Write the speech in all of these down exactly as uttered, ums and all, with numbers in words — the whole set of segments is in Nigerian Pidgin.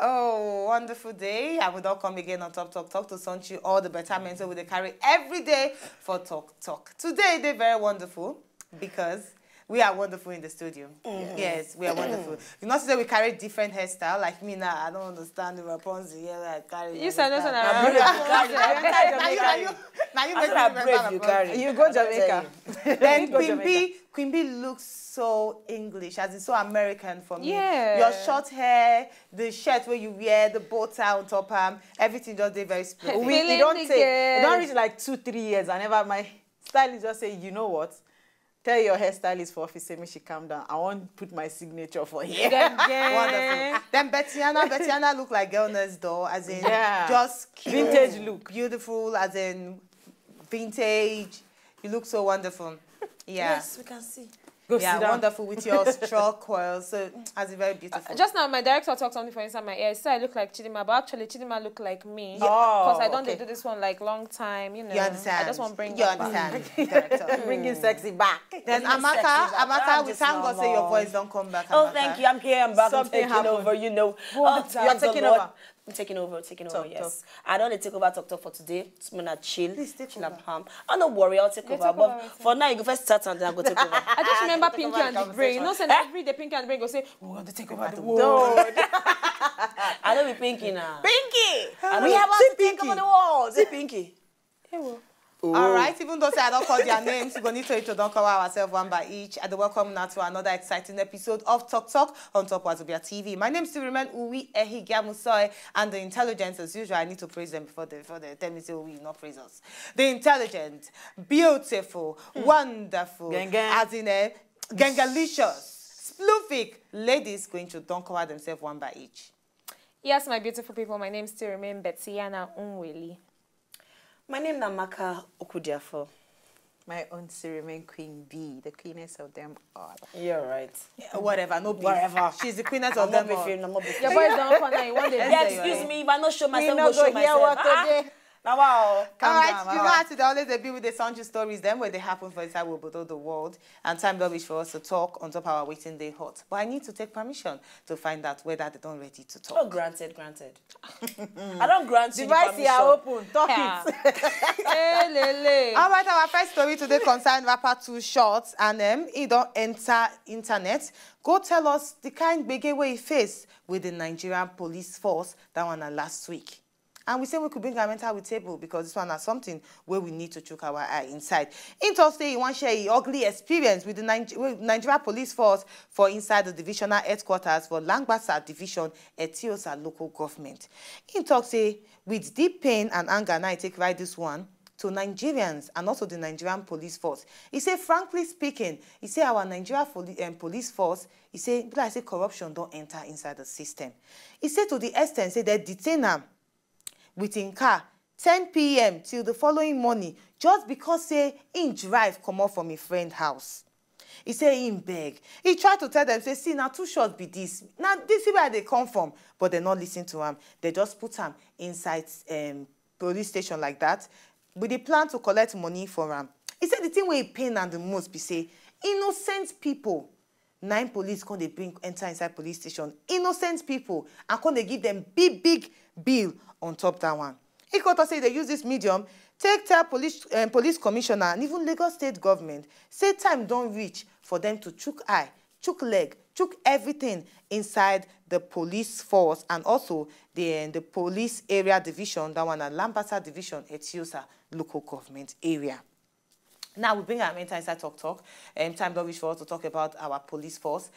Oh, wonderful day. I will not come again on Top Talk Talk to send you all the betterments that we dey carry every day for Talk Talk. Today, they very wonderful because we are wonderful in the studio. Yes, we are wonderful. You know, say we carry different hairstyle. Like me now, I don't understand the Rapunzel here. I carry You said no, sir, na Rapunzel. Now you, now you, now you make me remember Rapunzel. You go Jamaica. Then Queen B, Queen B looks so English, as in so American for me. Yeah. Your short hair, the shirt where you wear, the bow tie on top, um, everything just did very splendid. We, it don't take, it don't reach like two, three years. I never, my stylist just say, "You know what? Tell your hairstylist for office, say me she calm down. I want put my signature for here." Wonderful. Then Bettiana, Bettiana look like girl next door, as in, yeah, just cute, vintage look, beautiful, as in vintage. You look so wonderful. Yeah. Yes, we can see. Go yeah, sit down. Wonderful with your straw coil. So, as a very beautiful. Uh, just now, my director talked something for inside my ear. He said I look like Chidima, but actually Chidima look like me. Because I don't do this one like long time, you know. You understand? I just want to bring You understand? Director. Bringing sexy back. Then Amaka, Amaka, we thank God say your voice don't come back. Oh, thank you. I'm here. I'm back. I'm taking over. You know, you're taking over. I'm taking over, taking over, yes. I don't take over Talk Talk for today. It's gonna chill. Please take over. Chill and palm. Oh, no worry, I'll take over. But for now, you go first start and then I'll go take over. I just remember Pinky and the Brain. You know, say every day Pinky and the Brain go say, "We want to take over the world." I don't be Pinky now. Pinky! We have to take over the world. See Pinky. All right, even though say I don't call their names, we go need to introduce ourselves one by each. And welcome now to another exciting episode of Talk Talk on Top Wazobia T V. My name still remain Uwi Ehigiamusoy, and the intelligence, as usual, I need to praise them before they, before they tell me say we not praise us. The intelligent, beautiful, wonderful, as in a gangalicious, splufic ladies going to don't cover themselves one by each. Yes, my beautiful people, my name still remain Bettiana Unweli. My name na Maka Okudiafo. My own still remain Queen B, the queenest of them all. You're right. Yeah, whatever, no beef. Whatever. She's the queenest of them all. Your boys don't come now, you want them. Excuse me, if I not show myself, go show myself. Now, wow. All right, you know how to always they be with the Sanju stories, them where they happen for inside we the world. And time don't reach for us to talk on top our waiting day hot. But I need to take permission to find out whether they don't ready to talk. Oh, granted, granted. I don't grant you the permission. Device are open. Talk it. Hey, lele. All right, our first story today concern rapper Too Short, and um, he don't enter internet. Go tell us the kind gbege wey he face with the Nigerian police force. That one na last week. And we say we could bring am enter with table because this one na something where we need to chook our eye inside. He talk say he wan share his ugly experience with the Niger- with Nigeria Police Force for inside the divisional headquarters for Langbasa Division, Etiosa local government. He talk say with deep pain and anger, now I take write this one to Nigerians and also the Nigerian Police Force. He say, frankly speaking, he say our Nigeria Poli- um, Police Force, he say, be like say corruption don't enter inside the system. He say to the extent say they detain am with him car ten p m till the following morning just because say him drive comot from him friend house. He say him beg. He try to tell them say, see, na Too Short be this. Na this where I dey come from. But they not listen to am. They just put am inside um, police station like that with the plan to collect money for am. He say the thing wey pain am the most be say innocent people nine police come dey bring enter inside police station, innocent people, and come dey give them big big bill on top that one. He come talk say they use this medium take tell police um, police commissioner and even Lagos state government say time don reach for them to chook eye chook leg, chook everything inside the police force and also the, the police area division, that one na Lambasa division, Etiosa local government area. Now we bring our main time inside talk talk. Um, time don reach for us to talk about our police force.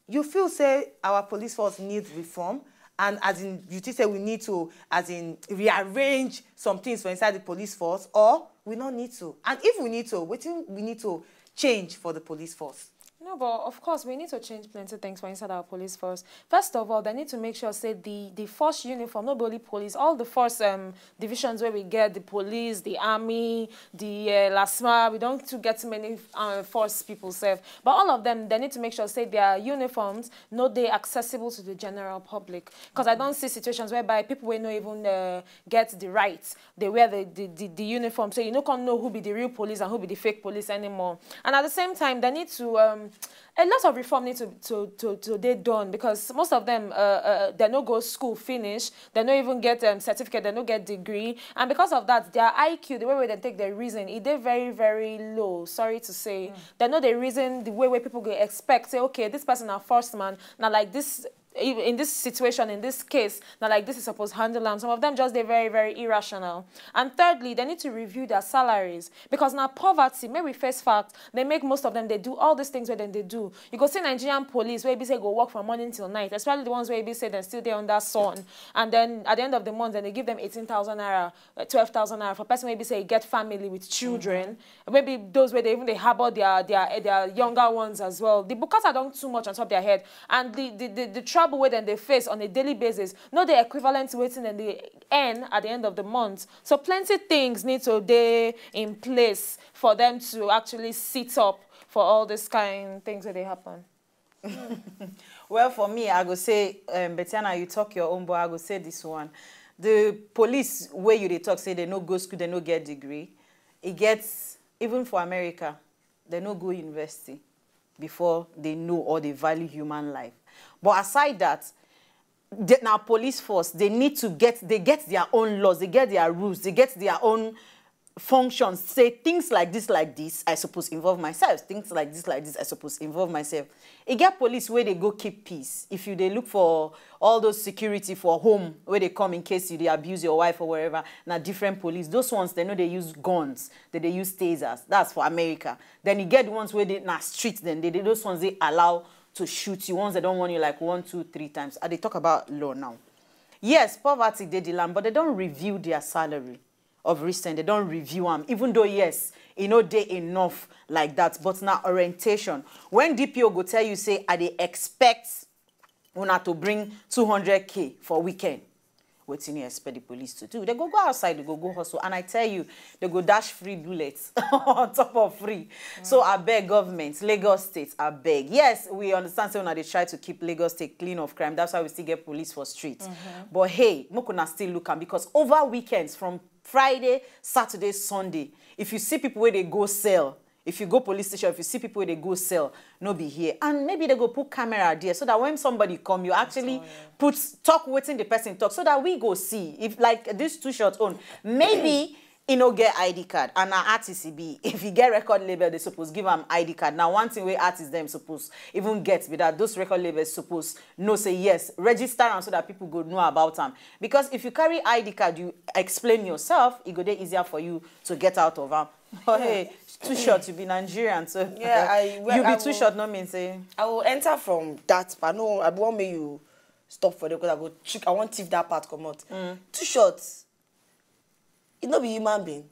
You feel say our police force need reform, and as in you think say we need to, as in, rearrange some things for inside the police force, or we no need to? And if we need to, wetin we need to change for the police force? No, but of course, we need to change plenty things for inside our police force. First of all, they need to make sure say the the force uniform, not only police, all the force um, divisions where we get the police, the army, the uh, lasma, we don't too get too many uh, force people serve. But all of them, they need to make sure say their uniforms no they accessible to the general public. Because I don't see situations whereby people will not even uh, get the rights. They wear the, the, the, the uniform, so you no can know who be the real police and who be the fake police anymore. And at the same time, they need to um, a lot of reform need to to to, to they done, because most of them uh, uh, they no go school finish, they no even get um, certificate, they no get degree, and because of that, their I Q, the way where they take their reason, it they very very low. Sorry to say, mm. They know the reason the way where people go expect say, okay, this person a first man now, like this in this situation, in this case, now like this is supposed to handle them. Some of them just they're very very irrational. And thirdly, they need to review their salaries, because now poverty, maybe first fact, they make most of them they do all these things where then they do. You go see Nigerian police where be say go work from morning till night, especially the ones where be say they still there under sun, and then at the end of the month, then they give them eighteen thousand naira, uh, twelve thousand naira for person where be say get family with children. Mm -hmm. Maybe those where they even they harbor their their eh, their younger ones as well. The bukata don't too much on top their head, and the the, the, the trouble where then they face on a daily basis, not the equivalent waiting and the end at the end of the month. So plenty things need to they in place for them to actually sit up for all this kind things that they happen. Well, for me, I go say, um, Betiana, you talk your own, but I go say this one. The police where you they talk say they no go school, they no get degree. It gets, even for America, they no go university before they know or they value human life. But aside that, they, now police force, they need to get, they get their own laws, they get their rules, they get their own functions. Say things like this, like this, I suppose involve myself. Things like this, like this, I suppose involve myself. E get police where they go keep peace. If you they look for all those security for home, where they come in case you they abuse your wife or wherever, now different police. Those ones, they know they use guns, they, they use tasers. That's for America. Then you get the ones where they na street, then they, they those ones they allow to shoot you. Ones that don't want you like one, two, three times. I they talk about law now. Yes, poverty they the land, but they don't review their salary of recent. They don't review them, even though yes, you know they enough like that. But now orientation. When D P O go tell you say, I they expect una to bring two hundred K for weekend. Wetin you expect the police to do? They go go outside, they go go hustle, and I tell you, they go dash free bullets on top of free. Mm. So I beg government, Lagos State, I beg. Yes, we understand say una dey try to keep Lagos State clean of crime. That's why we still get police for streets. Mm -hmm. But hey, make una still look am, because over weekends from Friday, Saturday, Sunday, if you see people where they go sell, if you go police station, if you see people where they go sell, no be here. And maybe they go put camera there so that when somebody come, you actually oh, yeah. put talk waiting the person talk so that we go see if like this too short own. Maybe you no get I D card and an artist e be. If you get record label, they suppose give am I D card. Now one thing we artists them suppose even get be that those record labels suppose no say yes, register am so that people go know about am. Because if you carry I D card, you explain yourself, it go dey easier for you to get out of am. Oh, hey, too short to be Nigerian, so yeah, I, well, you be I too will, short, no mean say. I will enter from that part. No, I want me you stop for there because I go trick. I want thief that part come out. Mm. Too short. It no be human being.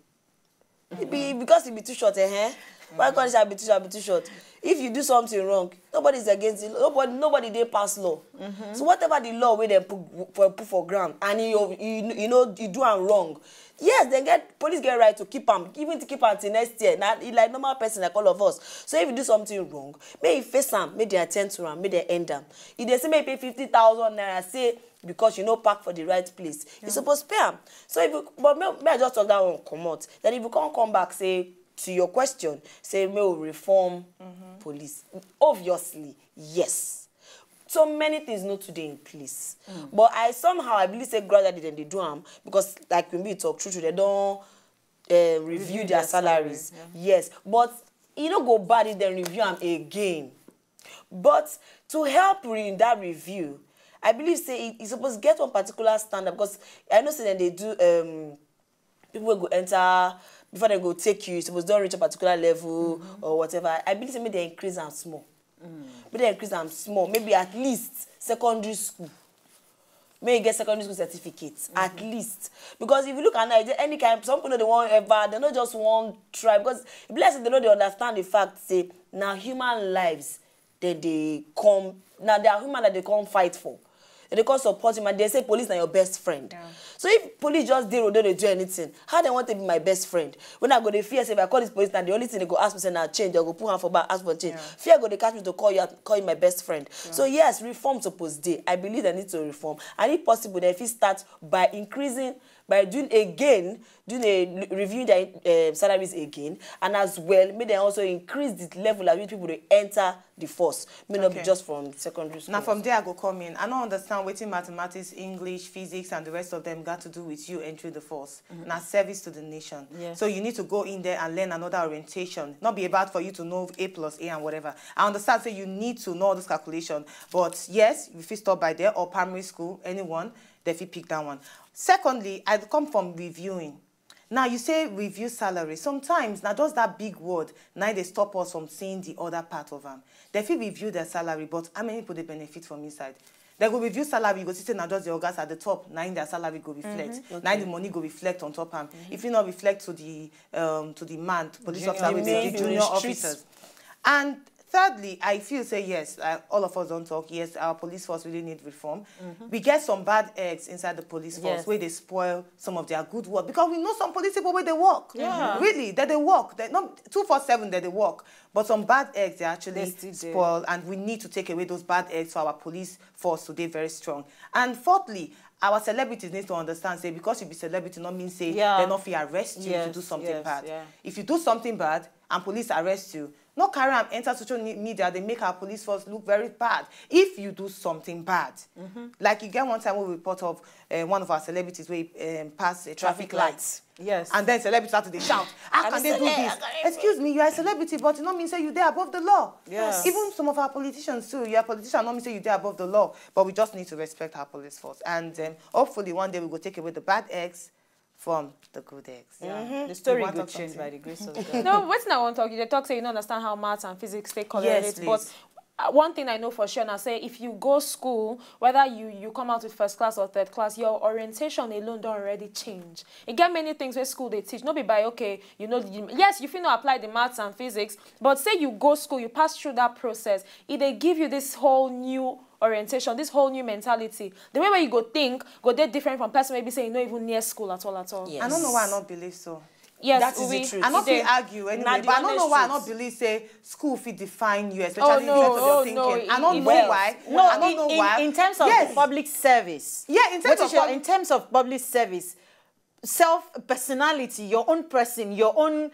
It be because it be too short, eh? Why can't it be too short? Be too short. If you do something wrong, nobody is against it. Nobody, nobody they pass law. Mm -hmm. So whatever the law where they put for put for ground, and you you, you know you do am wrong, yes, then get police get right to keep am, even to keep am till next year. Now, like normal person like all of us. So if you do something wrong, may you face am, may they attend to am, may they end am. If they say may you pay fifty thousand naira, say because you no park for the right place, yeah. You suppose pay am. So if you, but me, me I just talk that one comot. Then if you can't come back, say to your question, say may we reform mm -hmm. police. Obviously, yes. So many things not today in place. Mm. But I somehow I believe say gradually then they do am because like when we talk true true they don't uh, review, review their, their salaries. Salary, yeah. Yes, but you know go bad if they review am again. But to help re in that review, I believe say e, e suppose get one particular standard, because I know say dem dey do, um, people wey go enter before dem go take you, e suppose don reach a particular level or whatever. I believe say make dem increase am small. Make dem increase am small, maybe at least secondary school. Make you get secondary school certificate at least, because if you look at now, any kind, some people no dey wan ever, dem no just wan try, because e be like say dem no dey understand the fact say na human lives dem dey come, na their human life dem come fight for. Dem dey come support him, and dem say police na your best friend. So if police just dey road, no dey do anything, how dem wan take be my best friend? When I go dey fear say if I call this police now, the only thing dem go ask me say na change, I go put hand for back, ask for change. Fear go dey catch me to call you, call you my best friend. So yes, reform suppose dey. I believe dem need to reform, and if possible, dem fit start by increasing, by doing again, doing a reviewing their, um, salaries again, and as well make dem also increase the level at which people dey enter the force. May not be just from secondary school. Now from there I go come in. I don't understand wetin mathematics, English, physics, and the rest of them got to do with you entering the force. Na service to the nation. So you need to go in there and learn another orientation. Not be about for you to know A plus A and whatever. I understand say you need to know all this calculation. But yes, you fit stop by there or primary school, anyone, they fit pick that one. Secondly, I come from reviewing. Now you say review salary. Sometimes now just that big word, now they stop us from seeing the other part of them. They fit review their salary, but how many people they benefit from inside? They go review salary, you go see say na just the ogas at the top, na im their salary go reflect, na im the money go reflect on top am. If e no reflect to the, um, to the man, to police officer, the junior officers. And thirdly, I feel say yes, uh, all of us don't talk. Yes, our police force really need reform. We get some bad eggs inside the police force where they spoil some of their good work, because we know some police people where they work. Really, that they work. They not two four seven that they work, but some bad eggs they actually spoil, and we need to take away those bad eggs for our police force to be very strong. And fourthly, our celebrities need to understand say because you be celebrity, not mean say they not fit arrest you if you do something bad. If you do something bad and police arrest you, not carry am enter social media, they make our police force look very bad. If you do something bad, like you get one time we report of, uh, one of our celebrities where, um, pass a traffic light. Yes. And then celebrities start to dey shout, "How can they do this?" Excuse me, you are a celebrity, but you know mean say you there above the law. Yes. Even some of our politicians too, you are a politician, not mean say you there above the law, but we just need to respect our police force. And, um, hopefully one day we go take away the bad eggs from the good eggs. Yeah. The story go change by the grace of God. No, wetin I wan talk, you dey talk say you no understand how maths and physics take correlate, but, uh, one thing I know for sure na say if you go school, whether you, you come out with first class or third class, your orientation alone don already change. E get many things wey school dey teach. No be by, okay, you know, you, yes, you fit no apply the maths and physics, but say you go school, you pass through that process, e dey give you this whole new orientation, this whole new mentality. The way where you go think go dey different from person wey be say you no even near school at all, at all. I don't know why I not believe so. Yes, that is the truth. I not fit argue anyway, but I don't know why I not believe say school fit define you, especially in terms of your thinking. I don't know why. No, I don't know why. In terms of public service. Yeah, in terms of, in terms of public service, self personality, your own person, your own,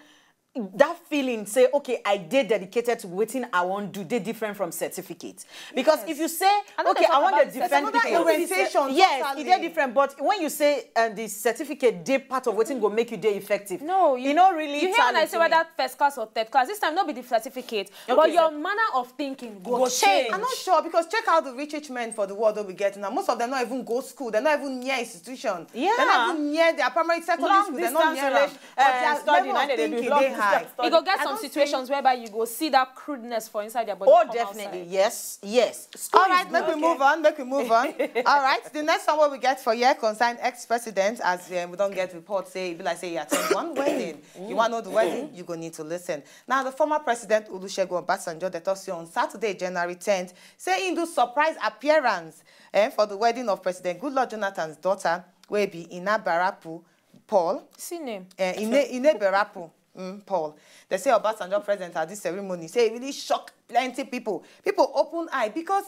that feeling say, okay, I dey dedicated to wetin I wan do, dey different from certificate. Because if you say, okay, I wan dey defend people, orientation, yes, e dey different. But when you say, uh, the certificate dey part of wetin go make you dey effective, no, you no really. You hear when I say whether first class or third class, this time no be the certificate, but your manner of thinking go change. I'm not sure, because check out the rich rich men for the world that we get now. Most of them not even go school. They're not even near institution. Yeah. They're not even near their primary, secondary school. They're not near am. But their level of thinking dey high. You go get some situations whereby you go see that crudeness for inside their body. Oh, definitely. Yes, yes. All right, make we move on, make we move on. All right, the next one what we get for here concern ex-president, as, um, we don't get report say, e be like say you attend one wedding. You want to know the wedding? You go need to listen. Now, the former president Olusegun Obasanjo, they talk say on Saturday, January tenth, say he do surprise appearance, eh, for the wedding of President Goodluck Jonathan's daughter, wey be Ina Barapu Paul. See name. Eh, Ine, Ine Barapu, mm, Paul. They say Obasanjo present at this ceremony. Say it really shock plenty people. People open eye because,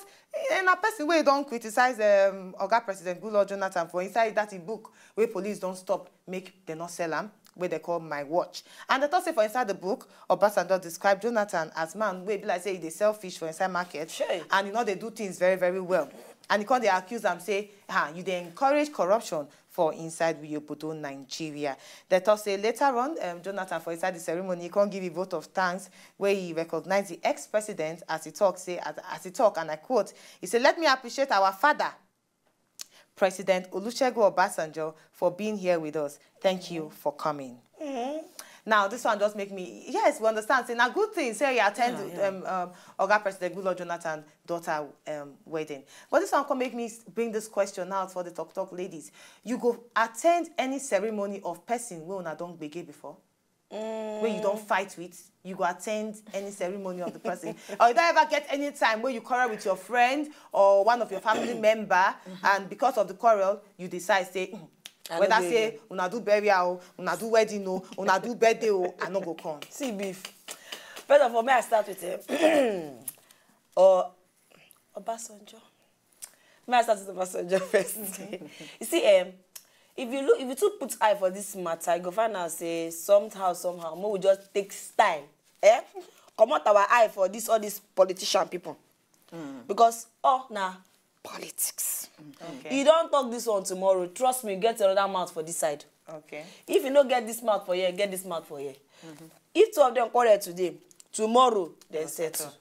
eh, na person wey don criticize, um, Oga President Goodluck Jonathan for inside that book wey police don stop make they not sell am, wey they call My Watch. And they talk say for inside the book, Obasanjo describe Jonathan as man wey be like say he dey sell fish for inside market, and he know they do things very, very well. And he come dey accuse am say, ah, you dey encourage corruption for inside we obodo Nigeria. Dem talk say later on, um, Jonathan for inside the ceremony, he come give a vote of thanks where he recognized the ex-president as he talk say, as, as he talk, and I quote, he said, "Let me appreciate our father, President Olusegun Obasanjo, for being here with us. Thank you for coming." Now, this one just make me, yes, we understand. Say na good thing say you attend, um, um, Oga President Goodluck Jonathan daughter, um, wedding. But this one come make me s- bring this question out for the talk talk ladies. You go attend any ceremony of person wey una don gbege before? Wey you don fight with? You go attend any ceremony of the person? Or you don ever get any time where you quarrel with your friend or one of your family member, and because of the quarrel, you decide say, "Mm, I no whether go say again." Una do burial o, una do wedding o, una do birthday o, I no go come." See beef. First of all, may I start with him? Or Obasanjo. May I start with Obasanjo first? You see, um, if you look, if you too put eye for this matter, you go find out say somehow, somehow, more we just take style. Eh? Come out our eye for this, all these politician people. Because, oh, na politics. Okay. You don't talk this one tomorrow. Trust me, get another mouth for this side. Okay. If you no get this mouth for here, get this mouth for here. If two of them quarrel today, tomorrow they settle.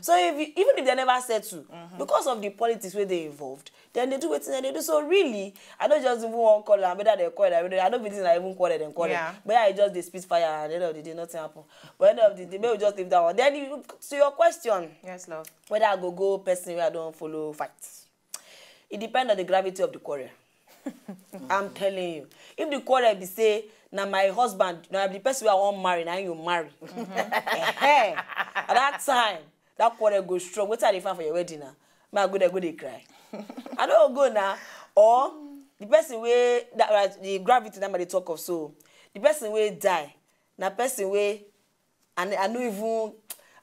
So if you, even if they never settle, because of the politics where they involved, then they do wetin they do. So really, I don't just even want quarrel, and whether they quarrel, whether I don't believe I even quarrel and quarrel. Yeah. But I just they spit fire, and at the end of the day, nothing happen. But at the end of the day, maybe we just leave that one. Then you, to your question, yes, love, whether I go go person where I don't follow fight. It depends on the gravity of the quarrel. I'm telling you. If the quarrel be say, "Na my husband, na the person wey I wan marry, na you marry." At that time, that quarrel go strong. Wetin I dey find for your wedding now? May I go there, go dey cry. I no go go now. Or the person wey, that, uh, the gravity that I dey talk of, so the person wey die, na person wey, and I no even,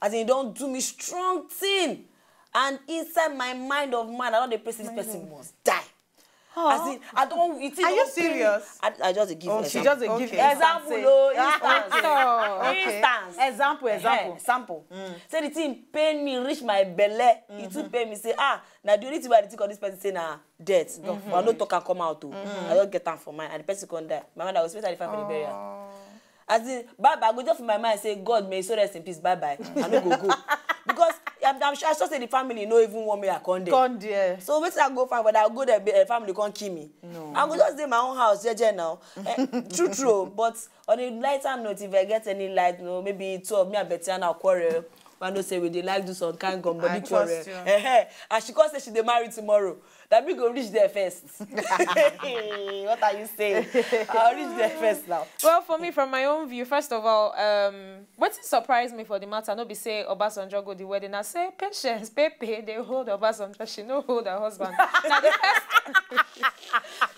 as in, don't do me strong thing. And inside my mind of man, I don't dey pray say this person must die. As in, I don't, it Are you serious? I, I just dey give. Oh, she just dey give example. Oh, instance. Oh, okay. Instance. Example, example, sample. Say the thing pain me, reach my belly. It too pain me. Say, ah, now the only thing I think of this person say na death. But I no talk and come out o. I don't get am for mine, and the person come die. My mother was, "Wetin I dey find for the burial?" As in, bye bye. I go just for my mind say, "God, may you so rest in peace. Bye bye." I no go go. Because I'm, I'm sure, I sure say the family no even want me I come there. Come there. So wetin I go find, but I go there, be- eh, family come kill me. No. I go just dey my own house, jeje now. Eh, true, true. But on a lighter note, if I get any light, no, maybe two of me and Betiana quarrel. I know say we dey like do some kind gum body quarrel. Eh, eh. And she come say she dey marry tomorrow. That me go reach there first. What are you saying? I'll reach there first now. Well, for me, from my own view, first of all, um, wetin surprise me for the matter, no be say Obasanjo go the wedding. I say patience, Pepe, they hold Obasanjo, she no hold her husband. Now the first,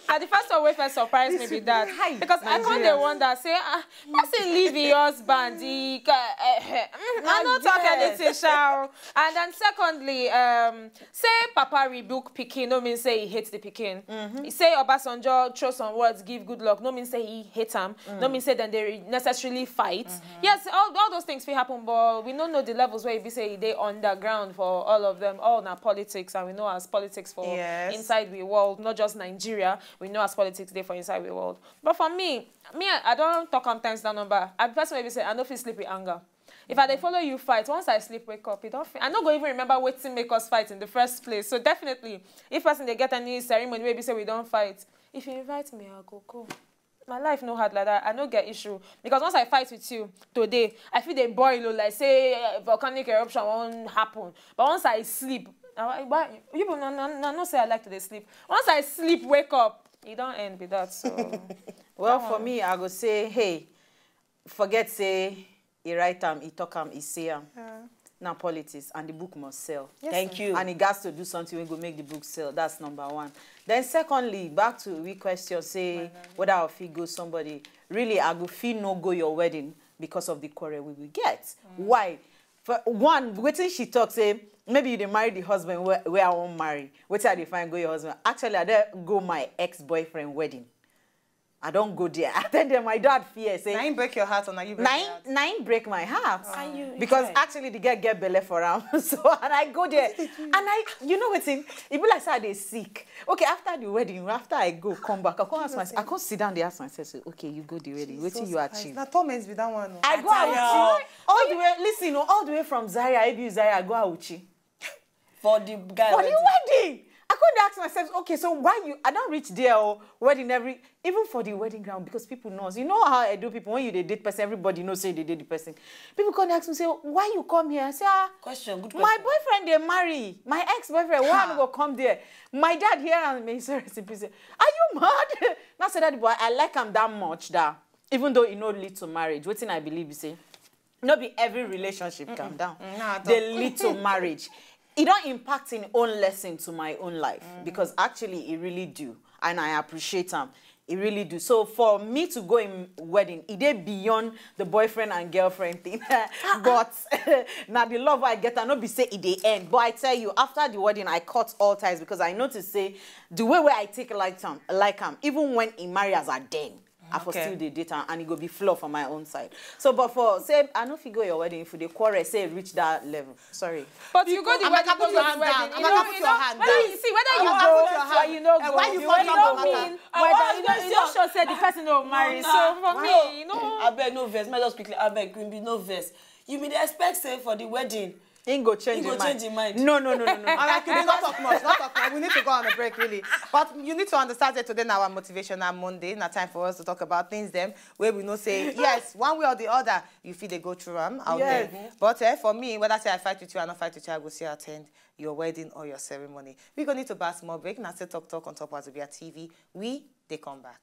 now the first one wey first surprise me be that. Because I come dey wonder, say, ah, person leave your husband, he ca- eh, eh, mm, I no talk anything, sha. And then secondly, um, say Papa rebuke pikin, no mean say he hates the pikin. He say Obasanjo throw some words, give good luck, no mean say he hate am, no mean say then they necessarily fight. Yes, all, all those things fit happen, but we no know the levels where he be say they underground for all of them. All na politics, and we know as politics for inside the world, not just Nigeria. We know as politics dey for inside the world. But for me, me, I, I don't talk am times that number. I be person wey be say I no fit sleep with anger. If I dey follow you fight, once I sleep, wake up, you don't. Fi- I no go even remember wetin make us fight in the first place. So definitely, if person dey get any ceremony, maybe say we don't fight. If you invite me, I go go. My life no hard like that. I no get issue because once I fight with you today, I feel dey boil o, like say, eh, volcanic eruption won't happen. But once I sleep, I, I, why- you people no, no, no, no say I like to dey sleep. Once I sleep, wake up, e don't end be that. So Well, for me, I go say, hey, forget say he write am, he talk am, he say am. Na politics, and the book must sell. Thank you. And he gats to do something wey go make the book sell. That's number one. Then secondly, back to we question, say whether I fit go somebody. Really, I go fit no go your wedding because of the quarrel we will get. Why? For one, wetin she talk say, maybe you dey marry the husband where, where I wan marry. Wetin I dey find go your husband? Actually, I dey go my ex-boyfriend wedding. I don go there. I tell them, my dad fear say Na him break your heart or na you break na your him heart? na him break my heart. And you- you Because tried. Actually the girl get belle for am. So and I go there and I you know wetin, e be like say I dey sick. Okay, after the wedding, after I go come back, I come ask myself, I come sit down dey ask myself say, okay, you go the wedding, wetin you achieve? Na torment be that one. I go Auchi all the way, listen o, all the way from Zaria, A B U Zaria, I go Auchi. For the guy. For the wedding. I come dey ask myself, okay, so why you, I don reach there o, wedding every, even for the wedding ground, because people know us. You know how Edo people, when you dey date person, everybody know say you dey date the person. People come dey ask me say, why you come here? I say, ah, Question, good my question. Boyfriend dey marry, my ex-boyfriend, why I no go come there? My dad hear am, may he so rest in peace. Are you mad? Now say that boy, I like am that much that even though e no lead to marriage, wetin I believe be say no be every relationship, calm down, Mm, nah, dey lead to marriage. E don impact im own lesson to my own life because actually e really do, and I appreciate am. E really do. So for me to go in wedding, e dey beyond the boyfriend and girlfriend thing. But na the love I get, I no be say e dey end. But I tell you, after the wedding, I cut all ties because I notice say the way wey I take like am, like am, even when e marry as a den, I for Okay. Still dey date am, and e go be flaw for my own side. So, but for say I no fit go your wedding if we dey quarrel, say reach that level. Sorry. But you go the Amaka, wedding, put go your the hand wedding. down. You Amaka, know, put you your know, hand whether down. you see whether you Amaka, go, put your hand whether you down. know Eh, why you go, fall you down, know Amaka? mean, Why whether don't you you know, just you don't show say the person no marry. So for me, you know. Abeg no vex, make I just quickly abeg, Queen Bee, no vex. You mean dey expect say for the wedding, He go change He go him mind. Change him mind. No, no, no, no, no. All right, you dey not talk much, not talk much. We need to go on a break, really. But you need to understand that today na our motivational Monday. Na time for us to talk about things them where we know say yes, one way or the other, you feel they go through them out Yes. There. But eh, for me, whether say I fight with you, I not fight with you, I go see attend your wedding or your ceremony. We go need to pass more break. Now say talk talk on top of Wazobia T V. We they come back.